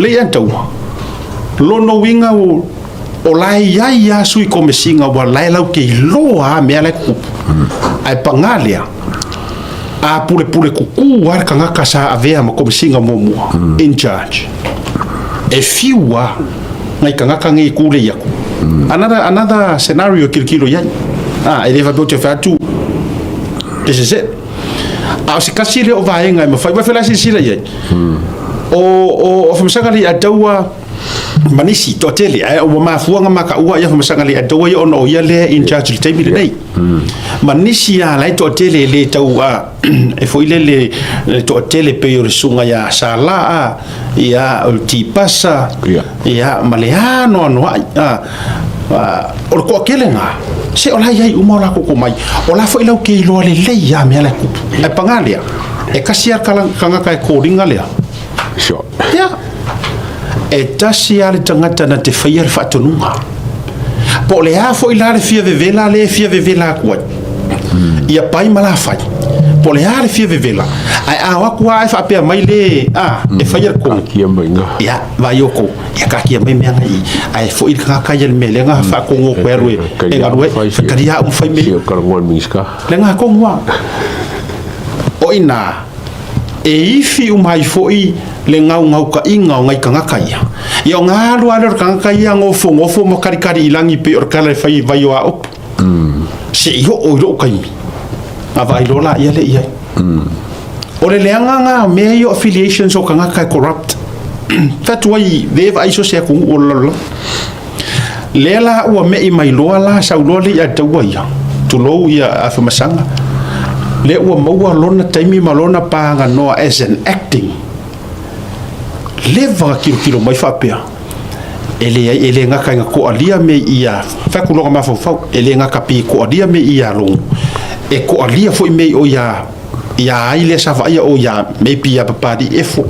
Le ia taua. Lona uiga o la e i ai lava sui komesiga ua la e lau te iloa lava mea la e tutupu. Ae paga lea, a pulepule kuku lava le tagata sa avea ma komesiga muamua, in charge, e fiu lava nai tagata nei e tulei atu. Another, another scenario e tilotilo i ai. A, e le faapea ou te fai atu, this is it. A o se tasi lea o vaega e mafai, aua e fai la silasila i ai. O, o, o Afamasaga le Ataua ma nisi toatele, ae ua mafua ona mataua ia Afamasaga le Ataua ia ona o ia lea in charge i le taimi lenei. Ma nisi lava la e toatele e le tau a, e foi lele le toatele pei o le susuga ia Sala a, ia o le Tipasa, ia ma le anoanoai a, o le toatele lena, se o la e i ai uma o latou tomai, o la foi lau te iloa lelei lava mea la e tupu. Ae paga lea, e tasi lava le tagata e koliga lea. Sure. Ia, e tasi lava le tagata na te faia le faatonuga. Po o le a foi la le fia vevela lea e fia vevela atu ai. Ia pai ma la fai. Po o le a le fia vevela. Ae a o atu lava e faapea mai le, a, e faia le tonu. Taatia mai ina. Ia, vaai outou. Ia taatia mai mea na i i. Ae foi le tagata ia i le mea lea na faatonu atu e alu e galue ai. Talia uma fai mea. Sia o talanoa i le Minisita. Le na tonu lava. O i ina, e ifi uma ai foi le gaugaukaiga o nai tagata ia. Ia ona alu lava lea o le tagata ia gofogofoma kalikali i lagi pei o le tala e fai i vai o Aopo. Se'i oo i lou taimi, ona vaai loa laia lea i ai. O le leaga lena o mea ia o affiliations o tagata e corrupt. Fai atu ai, le vaai so o se atunuu o le lalolagi. Lea la ua me'i mai loa la sau loa le iataua ia, tulou ia Afamasaga, lea ua maua lona taimi ma lona paganoa as an acting. Leva na tilotilo mai faapea, e leai, e le gata ina toalia me ia, fai atu lona mafaufau, e le gata pe toalia me ia Logo, e toalia foi me o ia, ia ai lea sa vaaia o ia maybe ia Papalii Efo,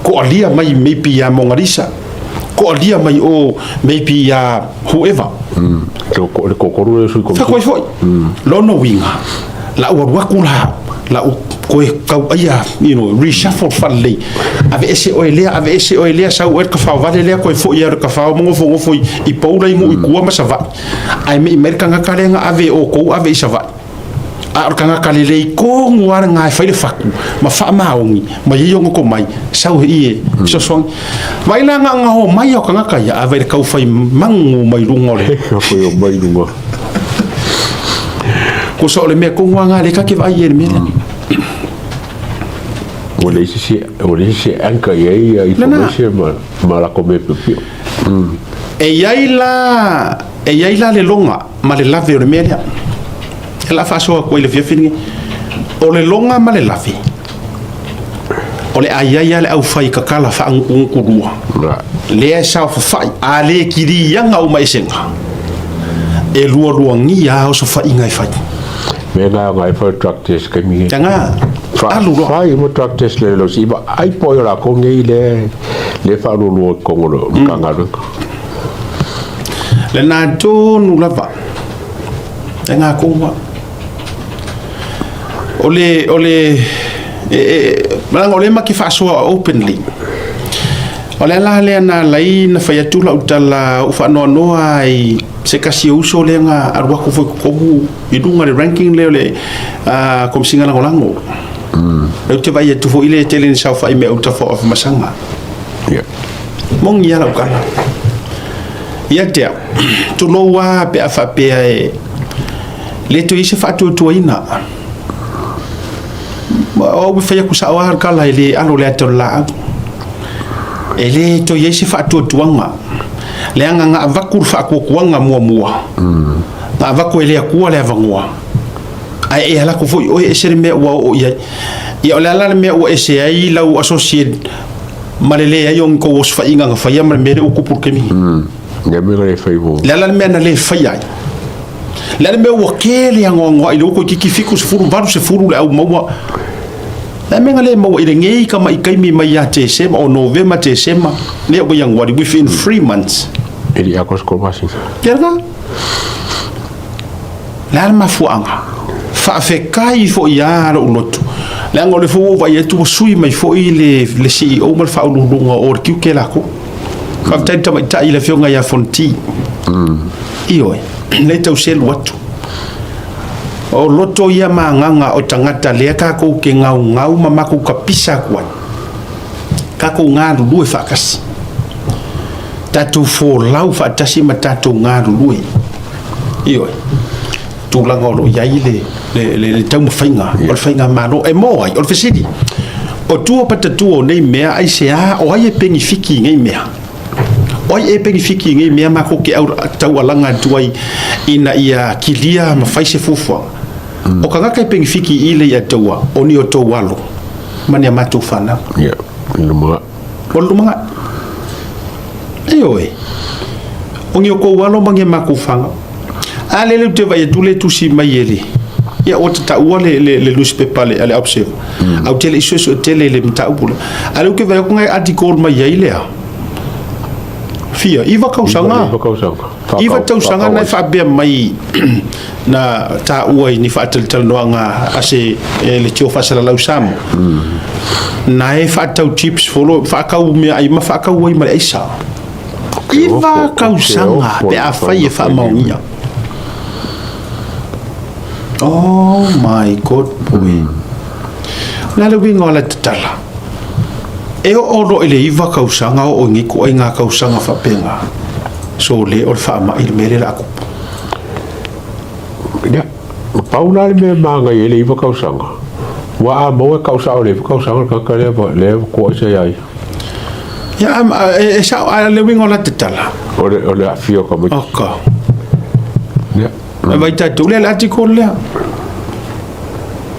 toalia mai maybe ia Mogalisa, Koalia mai o maybe ia whoever. Le toatolu lea sui komiti. Fai foi. Lona uiga, la ua alu atu la, la u koe tau aia, you know, reshuffle faalelei. Aveese oe lea, aveese oe lea, sau oe le tafaovale lea, koe foi ia le tafao ma nofonofo i Poula i nuu i tua ma Savaii. Ae mei mai le tagata lea na ave e outou ave i Savaii. A o le tagata lelei tonu lava lena e fai le fatu ma faamaoni ma ia ona tomai, sau he i e fesoasoani. Vaai la na ona omai o tagata ia, a vai le tau fai magu mai luga o le... Fai o mai luga. Kosa o le mea tonu lava lena lea ta te vaai i ai i le mea lea. Ua leai se isi, ua leai se isi e anchor i ai ia information ma, ma lako mea piopio. E i ai la, e i ai la le loga ma le lave o le mea lea. E la faasoa atu ai i le afiafi lenei. O le loga ma le lave, o le a i ai lava le aufai tatala faagutugutu lua, lea e saofafai, a le kiliaga uma esega, e lualuagia lava osofaiga e fai. Mea na ona e fai drug test kaimi nei. Tanga, alu loa. Fai uma drug test le lo si ma ai po i la ko nei le le faalualua i totonu o le Matagaluega. Lena tonu lava. E ngā kōwa. O le, o le, e, e, leaga o lea ma te faasoa openly. O le ala lea na ala ai na fai atu lau tala ou faanoanoa ai se tasi o uso lea na alu atu foi i totonu i luga le ranking lea o le Komesina Lagolago. Lea ou te vaai atu foi le tele ni saofai me autafa o Afamasaga. Yeah. Moni lava lau tala. Ia te au, tulou lava pe a faapea e le toe i ai se faatuatuaina. O au e fai atu sao lava le tala e le alo le ata o le laau. E le toe i ai se faatuatuaga. Leaga na avatu le faatuatuaga muamua, na avatu e le Atua le avanoa, ae e alu atu foi oe e ese le mea ua oo i ai. Ia o le a la le mea ua ese ai lau associate ma le leai o ni tou osofaiga na faia ma le mea lea ua tupu i le taimi nei. Le mea na le fai mo. Le a la le mea na le faia ai? Le a le mea ua tele anoanoai lea ua toeitiiti 70, 80 le au maua. Le a le mea na le maua i lenei tamai taimi mai ia Tesema, o Novema, Tesema, lea ua Ianuari, within 3 months. E le i atoa se 3 masina. Ia lena. Le a le mafuaaga? Faafetai foi lava lou loto. Leaga o lea foi ua ou vaai atu ua sui mai foi le, le CEO ma le faauluuluga o le tiute lakou. Faafetai i le tamaitai i le afioga ia Fonoti. Ioe, lea e tau selu atu. O loto ia ma agaga o tagata lea tatou te gaugau ma matou tapisa atu ai. Tatou galulue faatasi. Tatou folau faatasi ma tatou galulue. Ioe. Tulaga o lo o i ai le, le, le, le taumafaiga o le faigamalo. E mo ai, o le fesili, o tua patatua o nei mea, aisea, o ai e penifiki i nei mea? O ai e penifiki i nei mea matou te taualaga atu ai ina ia kilia ma fai se fuafuaga? O tagata e penifiki i le ia taua, o ni o tou alo ma ni a matou fanau. Ia, i lumaga. O le lumaga. Ioe. O ni o tou alo ma ni a matou fanau. A lele ou te vaai atu le tusi mai e le ia ua tataua le le le newspaper le le Observer. Mm. Au tele i suesue tele le mataupu le. A le ou te vaai atu ngai article mai ai lea. Fia, iva tausaga. Iva tausaga. Iva tausaga na e faapea mai na taua i ni faatalatalanoaga a se e le tio faasalalau Samoa. Mm. Na e faatau chips folo, faakau meaai ma faakau ai ma le aisa. Iva tausaga pe afai e faamaonia. Oh my God boy. O le a le uiga o la tatala? E oo loa i le iva tausaga oo i nei ituaiga tausaga faapena, sole o le faamai le mea lea o le a tupu. Ia, pau la le mea e manaia ai le iva tausaga, aua a maua e kau sao i le iva tausaga le tagata lea, lea e toa ese ia ia. Ia, e sao, a le uiga o la tatala. O le, o le aafia o tamaiti. Oka. Ia. E vai tatou lea le article lea.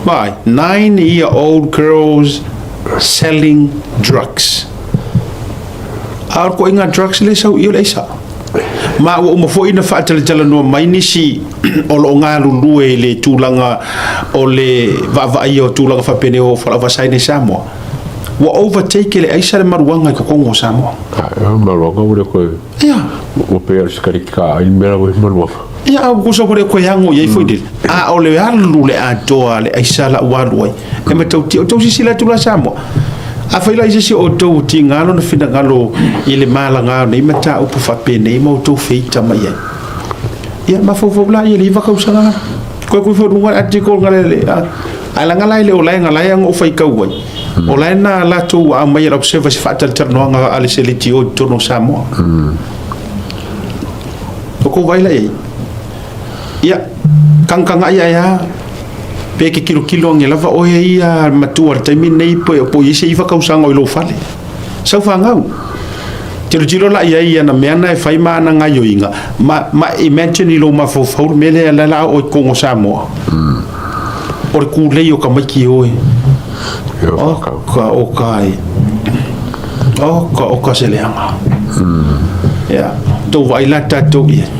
Vai, 9-year-old girls selling drugs. A o le ituaiga drugs lea e sau i o le aisa. Ma ua uma foi ona faatalatalanoa mai nisi o lo o galulue i le tulaga o le vaavaaia o tulaga faapenei o fualaau faasaina i Samoa. Ua overtake e le aisa le maruaga i totonu o Samoa. Ae o le maruaga ua le toe. Ia. Ua pei o le sikareti ka ai le mea ua maruaga. Ia, a ua tusa ua le toe ano i ai foi lele. A o le alu le atoa a le aisa la ua alu ai. E matautia, o tou silasila atu la Samoa. Afai la i se isi o outou ua tiga lona finagalo i le malaga o nei mataupu faapenei ma outou feita mai ai. Ia, mafaufau la i le iva tausaga. Koe kui foi luga le article nga le ae laga la e le o lae nga lae anga o faitau ai. O lae na latou a aumai e le Observer se faatalatalanoaga a le Seleti o i totonu o Samoa. O kou vaai la i ai. Ia, kagakagai ae a, pe ke kilokilo ange lava oe ia matua i le taimi lenei po o i ai se iva tausaga o i lou fale. Sau fanau. Tilotilo la i ai i ana mea na e fai ma ana gaioiga, ma, ma imagine i lou mafaufau le mea lea la la oo i totonu o Samoa. O le kulei o tamaiti oe. Oka, oka e. Oka, oka se leaga. Ia, tou vaai la tatou i ai.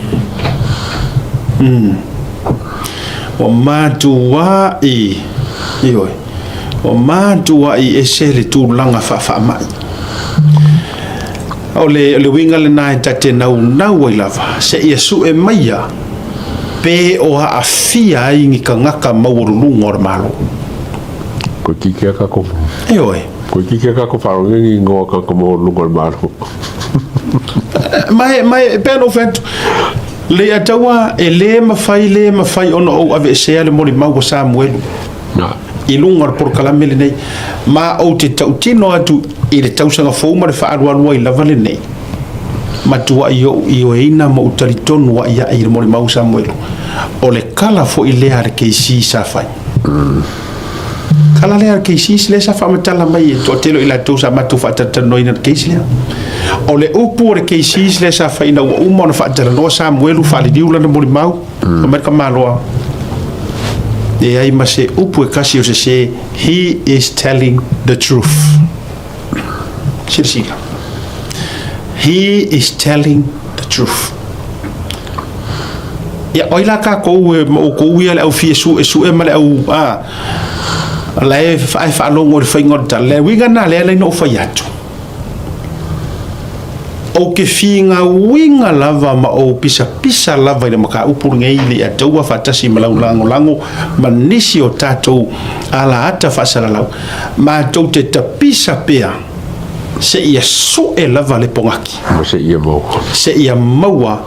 Ua matuai, ioe, ua matuai ese le tulaga faafaamai. O le, le uiga lena e ta te naunau ai lava, seia sue maia pe o aafia ai ni tagata maualuluga o le Malo. Koe kikea kako. Ioe. Koe kikea kako wharonge ngi ngoa kako maualuluga o le Malo. Ma e, ma e, pei ona ou fai atu, Leiataua e lē mafai, lē mafai ona ou aveesea le molimau a Samuelu i luga o le polokalame lenei, ma ou te tautino atu i le tausaga fou ma le faalualu ai lava lenei, matuai ou ioeina ma ou talitonu aʻiaʻi i le molimau a Samuelu, o le kala foi lea a le KC sa fai. Kala lea a le KC lea sa faamatala mai e toatele o i latou sa matou faatalatalanoaina i le case lea. O le upu o le KC lea sa fai ina ua uma ona faatalanoa Samuelu faaliliu lana molimau, fai mai le tamaloa, leai ma se upu e tasi o sese, he is telling the truth. Silasila. He is telling the truth. Ia, o ai la tatou e ma outou ia le au fia suesue ma le au, a, la e, e faalogo i le faiga o le tala. Le uiga lena lea na ou fai atu. Ou te figauiga lava ma ou pisapisa lava i le mataupu lenei i le Ataua faatasi ma lau lagolago ma nisi o tatou alaata faasalalau, matou te tapisa pea seia sue lava le pogaki. Ma seia maua. Seia maua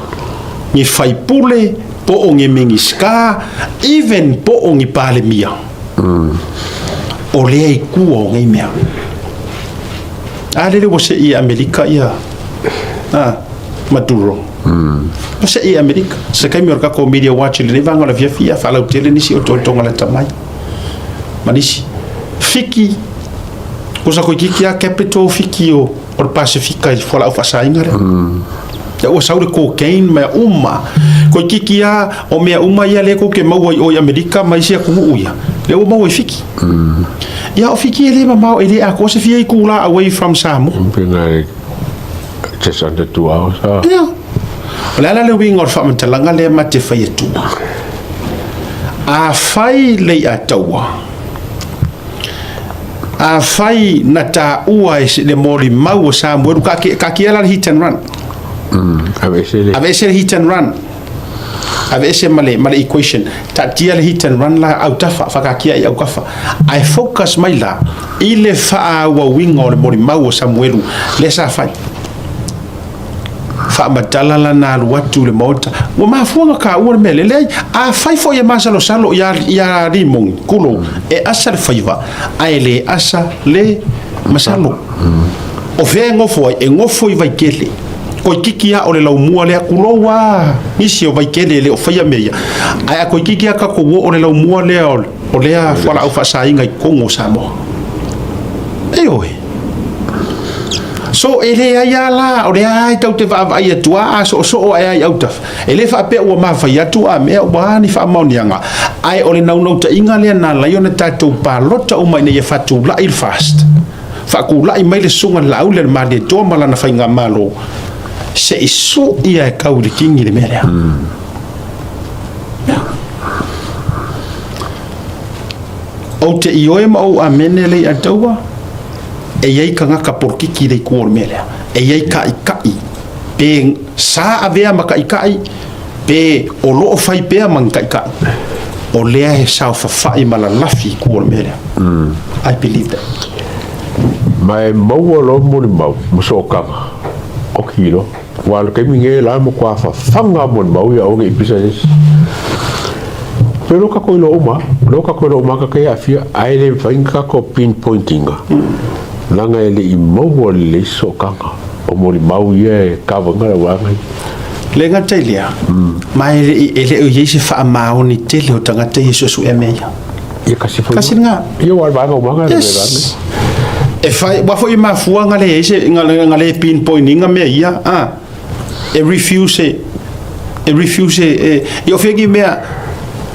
ni faipule po o ni Minisita, even po o ni Palemia. O lea i tua o nei mea. A lele ua se'i i Amerika ia a Maduro. Ua se'i i Amerika. Se taimi o le tatou Media Watch i lenei vaega o le afiafi, ia faalautele nisi o toetoga lata mai ma nisi. Fiki, kusa toeitiiti lava capital Fiki o o le Pasefika i fualaau faasaina lea. Ia ua sau le cocaine ma mea uma. Toeitiiti lava o mea uma ia lea tou te maua i o i Amerika ma isi atunuu ia, lea ua maua i Fiki. Ia o Fiki e le mamao, e le atoa se fia itula away from Samoa. Pe na just under 2 hours. Ah. Ia. O le a la le uiga o le faamatalaga lea ma te fai atua? Afai le Iataua, afai na taua e le molimau o Samuelu, kaatia la le hit and run. Aveese le. Aveese le hit and run. Aveese ma le equation. Taatia le hit and run la autafa, whakaatia i autafa. Ae focus mai la i le faaauauina o le molimau o Samuelu lea sa fai. Faamatala la na alu atu i le Maota. Ua mafua ona taua le mea lea. Leai, afai foi e masalosalo ia Rimoni, tulou, e asa le faiva, ae le asa le masalo. O fea e nofo ai? E nofo i Vaitele. Toeitiiti lava o le laumua lea, tulou lava nisi o Vaitele e le o faia mea ia, ae a toeitiiti lava tatou oo le laumua lea o lea fualaau faasaina i totonu o Samoa. Ioe. So e leai lava la, o lea lava e tatou te vaavaai atu lava, a soosoo ae lava i autafa. E le faapea ua mafai atu a mea ua a ni faamaoniaga, ae o le naunautaiga lea na ala ai ona tatou palota uma ina ia faatulai le FAST, faatulai mai le Susuga i le Laauli a le Malietoa ma lana faigamalo, se i sui ia e tau i le kini le mea lea. Ia. Ou te ioe ma ou amene le Iataua, e i ai tagata polokiki i le itu o le mea lea. E i ai taʻitaʻi, pe sa avea ma taʻitaʻi, pe o lo o fai pea ma ni taʻitaʻi, o lea e saofafai ma lalafi i tua o le mea lea. I believe that. Ma e maua loa molimau ma sootaga o kilo. Aua o le taimi nei la e matua fafaga molimau ia aua ne i pisa se isi. Pe lo tatou iloa uma, lo tatou iloa uma tagata ia e aafia, ae le mafai ona tatou pinpoint ina, leaga e le i maua lelei se sootaga o molimau ia e cover ina le auala ia. Le gata i lea, ma e le o i ai se faamaoni tele o tagata ia e suesuea mea ia. Ia kasi foi. Kasi lena. Ia aua o le vaega uma lena. Yes. E fai, ua foi mafua nga le se nga le pinpoint inga mea ia, a e refuse e refuse e i o fegi mea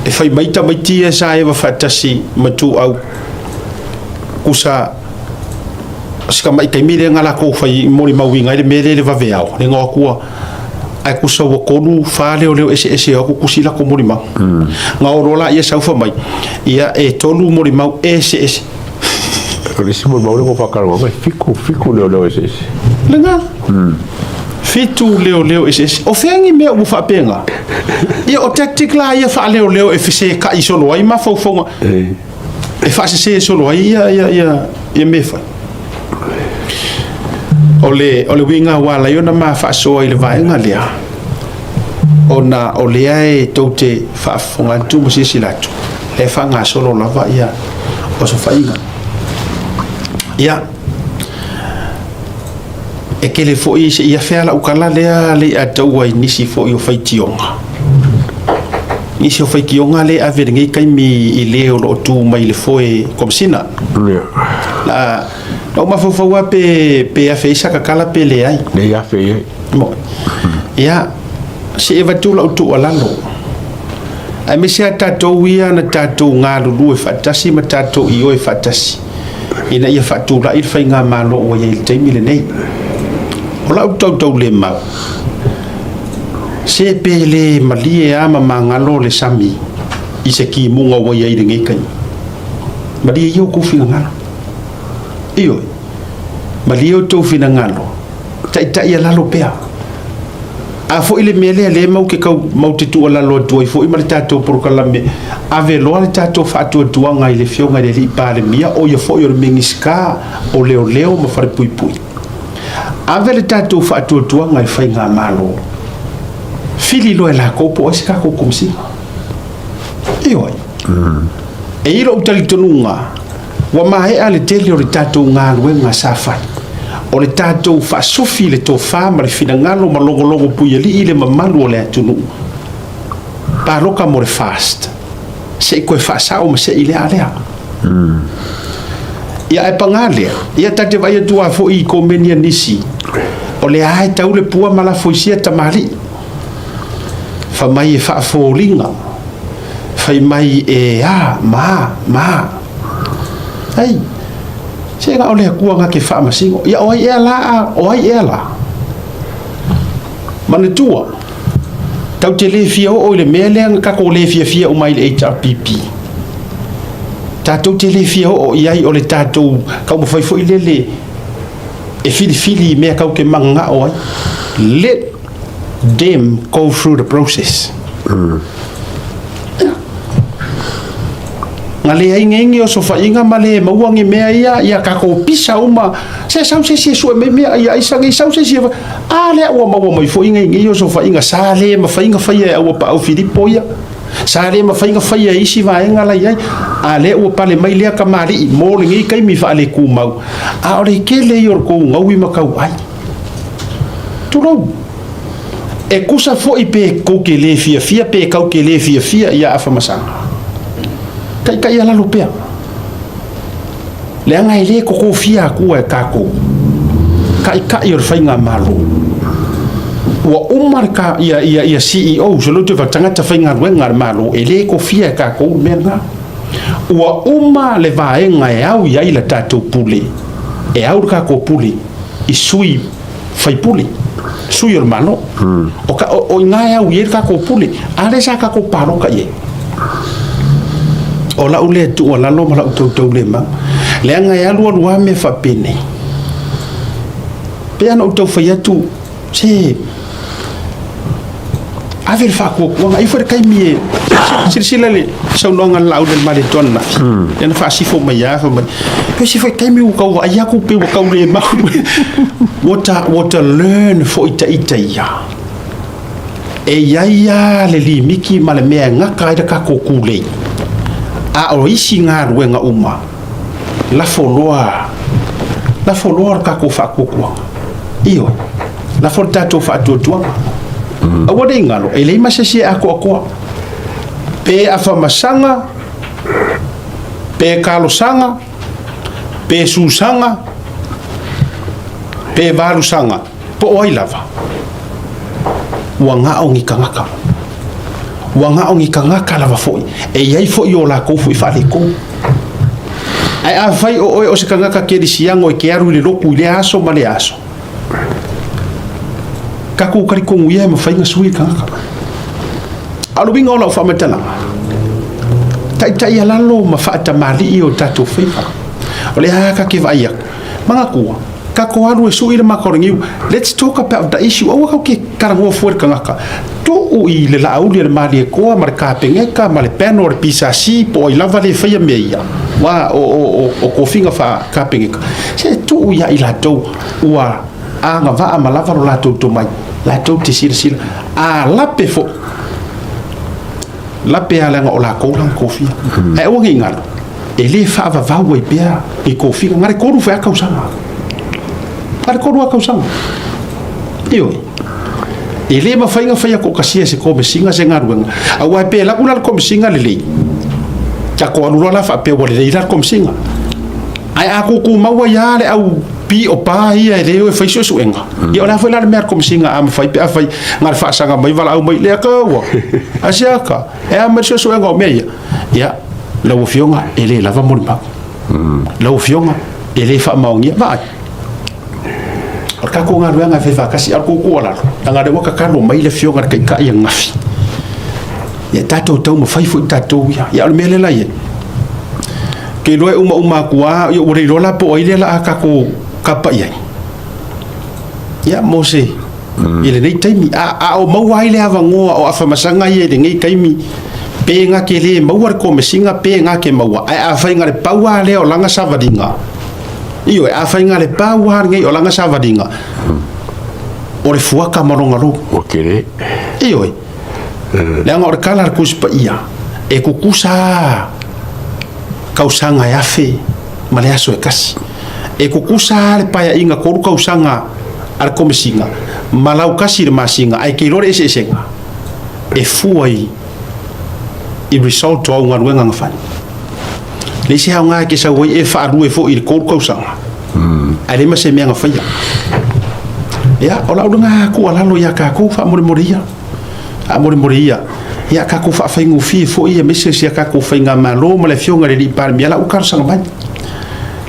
e fai mai tamaiti ia sa eva faatasi ma tuau kusa si ka mai taimi lea nga lakou fai molimauina ai le mea lea i le vaveao le igoa akua ae kusa ua tolu fa leoleo eseese o aku kusi lakou molimau nga o loa laia sau fai mai ia e tolu molimau eseese. O le isi molimau lea ua faatalanoaga e fitu, fitu leoleo eseese. Lena. Fitu leoleo eseese. O fea ni mea ua faapena? Ia o tactic la ia faaleoleo e fesetai solo ai mafaufauga. E faasese solo ai ia mea fai. O le uiga ua ala ai ona ma faasoa i le vaega lea, ona o lea e tou te faafofoga atu ma silasila atu, lea e faagasolo lava ia osofaiga. Ia, e tele foi se i afea lau tala lea le i ataua i nisi foi o faitioga. Nisi o faitioga lea e ave i lenei taimi i le o lo o tu mai i le foe Komesina. Na ou mafaufau lava pe afe ai saka tala pe leai. Nei afe i ai. Mo. Ia, se i avatu lau tuualalo. Aemaise lava tatou ia na tatou galulue faatasi ma tatou ioe faatasi ina ia faatulai le faigamalo ua i ai i le taimi lenei. O lau tautaulemau, se pe le malie lava ma magalo le sami i se timuga ua i ai i lenei taimi. Malie ia outou finagalo. Ioe, malie outou finagalo. Taitaialalo pea. A foi le mea lea, lea mau te kau, mau te tuualalo atu ai foi ma le tatou polokalame, ave loa le tatou faatuatuaga i le Afioga i le Alii Palemia, o ia foi o le Minisita o Leoleo ma Falepuipui. Ave le tatou faatuatuaga i le Faigamalo, fili loa e lakou po o ai se tatou Komesina. Ioe. E i lou talitonuga, ua maea le tele o le tatou galuega sa fai, o le tatou faasofi i le tofa ma le finagalo ma logologo puialii le mamalu o le atunuu. Paloka mo le FAST, se i toe faasao ma se i lea a lea. Ia ae paga lea, ia ta te vaai atu lava foi i komeni a nisi, o lea lava e tau le pua ma lafo i sia tamalii. Fai mai e faafoliga, fai mai e a ma a ma a. Ai, se na o le Atua na te faamasino. Ia o ai ea la a, o ai ea la? Manatua, tau te le fia oo i le mea lea na tatou le fiafia uma ai i le HRPP. Tatou te le fia oo i ai o le tatou taumafai foi lele e filifili i mea tau te mananao ai. Let them go through the process. Na leai nei ni osofaiga ma le maua ni mea ia, ia tatou pisa uma, se sau se isi e sue mai mea ia aisa nei, sau se isi e... A lea ua maua mai foi nei nei osofaiga, sa le mafai ona faia e Auapaau Filipo ia, sa le mafai ona faia e isi vaega la i ai, a lea ua pale mai lea kamalii mo lenei taimi faaletumau, a o le tele ia o le tou gaui ma tauai. Tulou. E tusa foi pe tou te le fiafia pe kau te le fiafia ia Afamasaga. Taitaialalo pea. Leaga e le totofia atua e tatou taitai o le faigamalo. Ua uma le ka, ia, ia, ia CEOs, o le tagata faigaluega a le Malo, e le tofia e tatou le mea lena. Ua uma le vaega e au i ai la tatou pule, e au le tatou pule i sui faipule, sui o le Malo. O, ka, o, o ina e au i ai le tatou pule, a lea sa tatou palota i ai. O lau lea tuualalo ma lau tautaulemau, leaga e alualu lava mea faapenei. Pei ona ou tau fai atu, se ave le faatuatuaga. E i ai foi le taimi e silasila le saunoaga a le Laauli a le Malietoa ananafi, lea na faasifo mai lava fai mai, e ese foi taimi ua tau vaai atu pei ua tau le mau. Ua ta, ua ta learn foi ita ia. E i ai lava le limiti ma le mea e gata ai le tatou tulei, a o isi galuega uma, lafo loa, lafo loa le tatou faatuatuaga. Ioe, lafo le tatou faatuatuaga. Aua ne i galo, e leai ma se isi e atoatoa. Pe afamasaga, pe talosaga, pe susaga, pe valusaga, po o ai lava, ua gao ni tagata. Ua gao ni tagata lava foi, e i ai foi o latou foi faaletonu. Ae afai o oe o se tagata kerisiano e te alu i le lotu i lea aso ma lea aso, tatou talitonu ia e mafai ona sui le tagata. A o le uiga o lau faamatalaga, taitaialalo ma faatamalii o tatou faiva. O lea lava ta te vaai atu, manatua, tatou alu e sui le mata o le niu, let's talk about the issue, aua tatou te talanoa fua i le tagata, tuu i le Laauli a le Malietoa ma le Kapeneta ma le panel a le PSC po o ai lava lea e faia mea ia, aua o tofiga faa-Kapeneta, se tuu ia i latou ua agavaa ma lava lo latou tomai, latou te silasila, a lape foi, lape lava leaga o latou la na tofia. Ae aua ne i galo, e le faavavau ai pea ni tofiga, na o le 3 foi lava tausaga. Na o le 3 lava tausaga. Ioe. E le mafai ona faia toatasia e se Komesina se galuega, aua pe alu atu la le Komesina lelei, tatou alu loa la faapea ua lelei la le Komesina. Ae a tutumau ai lava le au pio pa ia e le o e fai suesuega, ia o le a foi la le mea a le Komesina a mafai pe afai na o le faasaga mai valaau mai lea ka ua asiaka e a mai le suesuega o mea ia. Ia, lau Afioga, e le lava molimau. Lau Afioga, e le faamaonia. Vaai. O le tatou galuega e fai faatasi, a o le tou tuualalo, leaga o lea ua tatalo mai le Afioga i le Taitai ananafi, ia tatou taumafai foi tatou ia. Ia o le mea lea la i ai, ou te iloa e umauma atu lava, ia ua le iloa la po o ai lea o le a tatou kapa i ai. Ia, mo se, i lenei taimi. A, a o maua ai le avanoa o Afamasaga ia i lenei taimi, pe na te le maua le komesiga, pe na te maua, ae afai na le pau lava lea o lana savaliga, ioe, afai na le pau lava lenei o lana savaliga, o le fuata ma lona lou. Ua tele. Ioe. Leaga o le tala a le Tusi Paia, e tutusa lava tausaga e 1000 ma le aso e tasi. E tutusa lava le paeaiga 3 tausaga a le Komesina ma lautasi i le masina, ae te iloa le eseesega e fua i i result o au galuega na fai. Leai se aoga e te sau ai e faalue foi i le 3 tausaga, ae leai ma se mea na faia. Ia, o lau lena tuualalo ia tatou faamolemole ia. Faamolemole ia, ia tatou faafaigofie foi aemaise si a tatou faigamalo ma le Afioga i le Alii Palemia, la ua talosaga mai.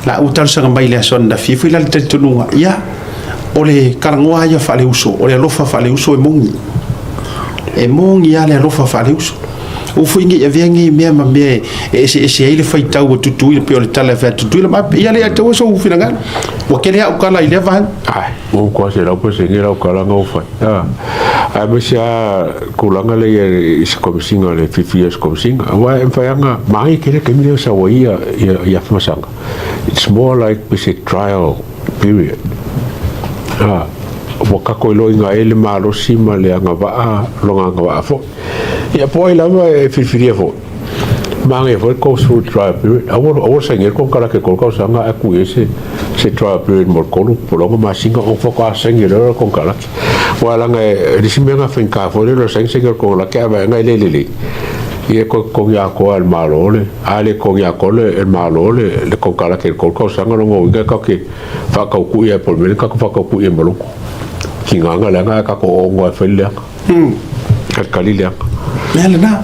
La ua talosaga mai i le aso ananafi foi la le talitonuga, ia, o le talanoa ia faaleuso, o le alofa faaleuso e moni. E moni lava le alofa faaleuso. Aua foi ne i avea nei mea ma mea e eseese ai le faitau a Tutuila, pei o le tala e fai atu Tutuila, ma ia le taua sou finagalo. Ua tele au tala i lea vaega. Ai, ua matua 100% lau tala na ua fai. Aemaise lava tulaga lea i se komesiga, le fiafia o se komesiga. Aua e mafai lava ona manaia tele le taimi lea o sau ai ia Afamasaga. It's more like pe se trial period. Ua tatou iloaina ai le malosi ma le agavaa, lona agavaa foi. Ia po o ai lava e filifilia foi, manaia foi le go through trial period. Aua aua le saini ai le konekarate i le 3 tausaga ae tuu i ai se se trial period mo le 3 po o le 6 masina ona faatoa saini loa lea o le konekarate. Aua leaga e le isi mea na faigata foi lea o le saini saini o le konekarate ae vaai ane e le lelei, ia e toe totogi atoa e le Malo le, a le totogi atoa e le Malo le le konekarate i le 3 tausaga lona uiga e tatou te faatautui lava po o le mea lea na tatou faatautui ai ma Logo. Tiga na leaga ae tatou oooo lava e fai le leaga. Talitali leaga. Mea lena.